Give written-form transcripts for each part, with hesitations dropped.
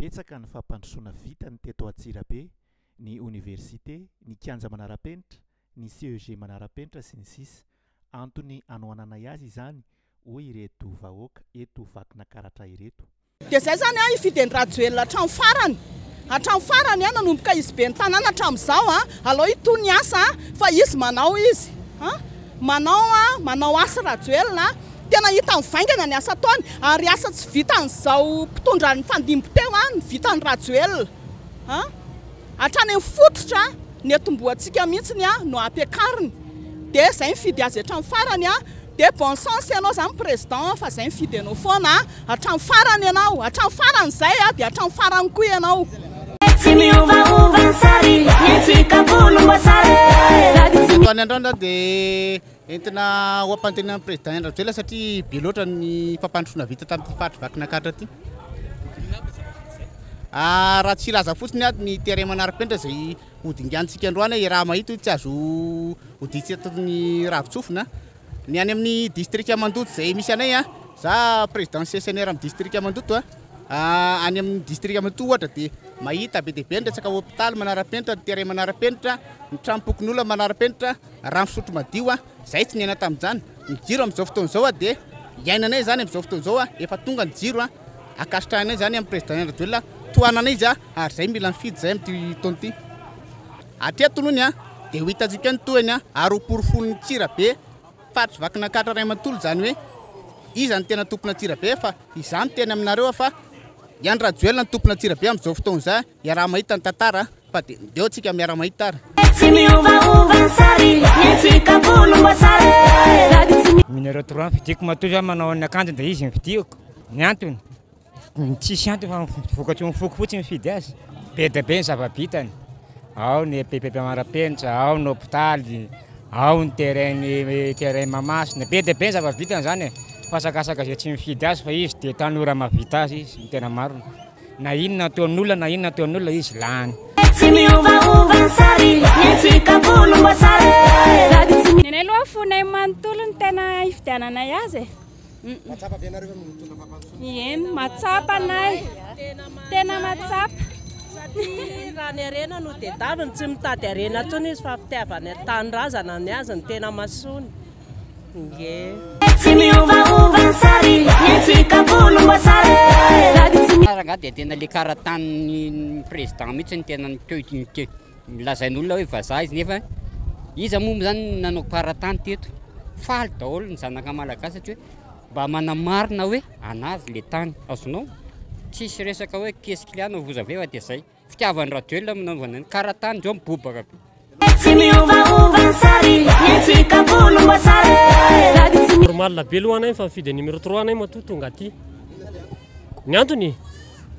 Betsaka ny fampandrosoana vitany teto Antsirabe, ny oniversite, ny kianja manara-penitra, ny CEG manara-penitra sy ny sisa Antony hanohananay azy izany hoy ireto vahoaka eto Vakinakaratra ireto. Dia zay zany an, hifidy an'i Rajoelina hatramin'ny farany, hatramin'ny farany an, nanomboka izy ben'ny tanàna hatramin'izao an, alao hitohy ny asa an, fa izy manao izy an, manao an, manao asa Rajoelina an, tena hita mivaingana ny asa ataony, ary asa tsy vitan'izao mpitondra nifandimby teo an, ny vitan'i Rajoelina an. Hatrany amin'ny fototra niatombohantsika mihitsiny no ampiakariny dia zay mifidy azy hatramin'ny farany dia bon sens ianao zany président fa zay mifidy anao foana hatramin'ny farany ianao hatramin'ny farany zay dia hatramin'ny farany koa ianao. Tsy miovaova ny sary, ny antsika volomboasary. Sady tsy. Androany androany zany dia entina ho ampantenana ny président Andry Rajoelina satria be loatra ny fampandrosoana vita tamin'ity faritra Vakinankaratra ity. Raha tsy hilaza fotsiny aho ny terrain manara-penitra izay hodinganintsika androany hoe raha mahita hoe tsy azo hodintsika toy ny ravin-tsofina. Ny any amin'ny distrika Mandoto izay misy anay, za président CSNR amin'ny distrika Mandoto, any amin'ny distrika Mandoto ohatra dia mahita be dia be ny resaka hopitaly manara-penitra, ny terrain manara-penitra, ny tranom-pokonolona manara-penitra, rano fisotro madio. Zay tsy niaina tamin'izany. Ny jiro amin'izao fotoana izao dia iainanay izany amin'izao fotoana izao, efa tonga ny jiro, ankasitrahanay izany amin'ny président Andry Rajoelina, tohananay izy ary zay mila mifidy zay amin'ity taona ity. Hatreto aloha ny dia ho hitantsika eo ny tohiny ary ho porofoin'ny Antsirabe faritry Vakinankaratra iray manontolo izany hoe iza no tena tompon'Antsirabe fa izaho miteny aminareo fa i Andry Rajoelina no tompon'Antsirabe amin'izao fotoana izao, iaraha-mahita ny tantara. Fa dia ndeo tsika miara mahita ary. Tsy miovaova ny sary, ny antsika volomboasary. Sady tsy. Numéro 3 ny fidiko matoa za manao ny akanjony dia izy no fidiko, ny antony tsisy antony fa vokatry ny foko fotsiny mifidy azy, be dia be ny zava-bitany, ao ny EPP Manarapenitra, ao ny hopitaly, ao ny terrain ny terrain Mahamasina, be dia be ny zava-bitany zany e, fa asakasaka izay tsy mifidy azy fa izy dia tanora mahavita azy izy ny tena marina. Na inona ataon'olona na inona ataon'olona izy lany. Tsy miovaova ny sary, ny antsika volomboasary. Sady tsy. Ny anay aloha fonay manontolo no tena hifidiananay azy e. Mahatsapa ve nareo fa mitondra fampandrosoana? Eny, mahatsapa anay. Tena mahatsapa. Satria raha ny harena no tedaviny, tsy mitady harena intsony izy fa fitiavana tanindrazana ny azy no tena masony. Nge. Tsy miovaova ny sary, ny antsika volomboasary. Sady tsy. Rangahy dia tena le karatanin'ny président mihitsy no tena niteo lazain'olona hoe vazaha izy nefa iza moa zany no nanao karatany teto? Faly daholo ny zanaka malagasy satria hoe mba manamarina hoe anazy le tany, azonao? Tsisy resaka hoe qu'est-ce qu'il y a no vous avez fa dia zay. Fitiavan'i Rajoelina no nanaovana ny karatany zao mibobaka be. Tsy miovaova ny sary, ny antsika volomboasary. Sady tsy. Normal be aloha anay fa mifidy numéro 3 anay matoa tonga aty. Ny antony,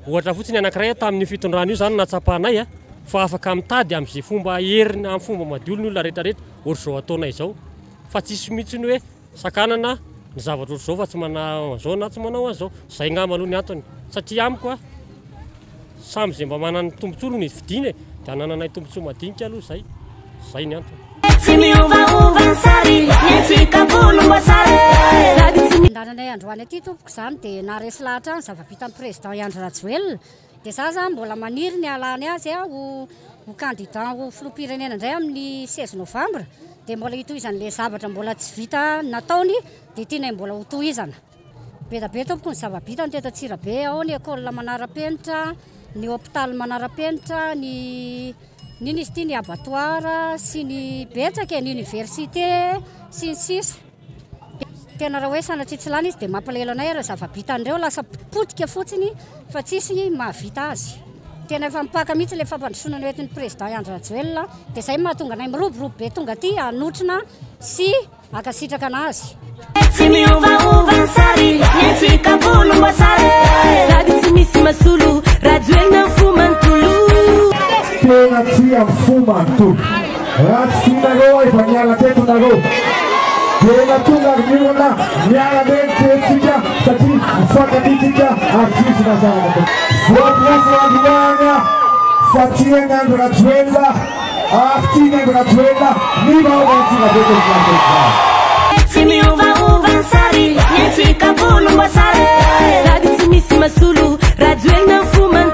ohatra fotsiny anankiray tamin'io fitondrana io zany nahatsapanay fa afaka mitady amin'izay fomba heriny amin'ny fomba madio ny olona rehetrarehetra ohatr'izao ataonay izao fa tsisy mihitsy ny hoe Sakanana ny zavatra ohatr'izao fa tsy manao an'izao na tsy manao an'izao. Izay angamba aloha ny antony. Satria amiko a, samy izay mba manana ny tombontsoa aloha no hividiana e, dia anananay tombontsoa madinika aloha izay. Izay ny antony. Tsy miovaova ny sary, ny antsika volomboasary. Sady tsy. Andalanay androany aty tompoko izany dia naharesy lahatra ahy ny zava-bitan'ny président Andry Rajoelina. Dia za zany mbola maniry ny hahalany azy ho ho candidat ho filoham-pirenena indray amin'ny 16 novembre dia mbola hitohizana ilay zavatra mbola tsy vita nataony dia tianay mbola ho tohizana. Be dia be tompoko ny zava-bitany teto Antsirabe, ao ny école manara-penitra, ny hôpital manara-penitra, ny n'inona izy ity ny abattoir sy ny betsaka e, ny université sy ny sisa. Tena raha hoe sanatria tsy lany izy dia mampalahelo anay ireo zava-bitany ireo, lasa potika fotsiny fa tsisy mahavita azy. Tena efa mipaka mihitsy ilay fampandrosoana noentin'ny président Andry Rajoelina dia izay no mahatonga anay miroborobo be tonga aty hanotrona sy hankasitraka anazy. Tsy miovaova ny sary, ny antsika volomboasary. Sady tsy misy masolo, Rajoelina ny fo manontolo. Tena tsy amin'ny fo manontolo. Raha tsy tianareo aho efa niala teto nareo. Dia tonga ary ny orana miala ndray ny tenintsika satria mifankatia tsika ary tsy misy mazava atao. Voaporofo androany fa tia an'i Andry Rajoelina ary tian'i Andry Rajoelina ny vahoaka Antsirabe Président Président. Tsy miovaova ny sary, ny antsika volomboasary. Sady tsy misy masolo, Rajoelina ny fo manontolo.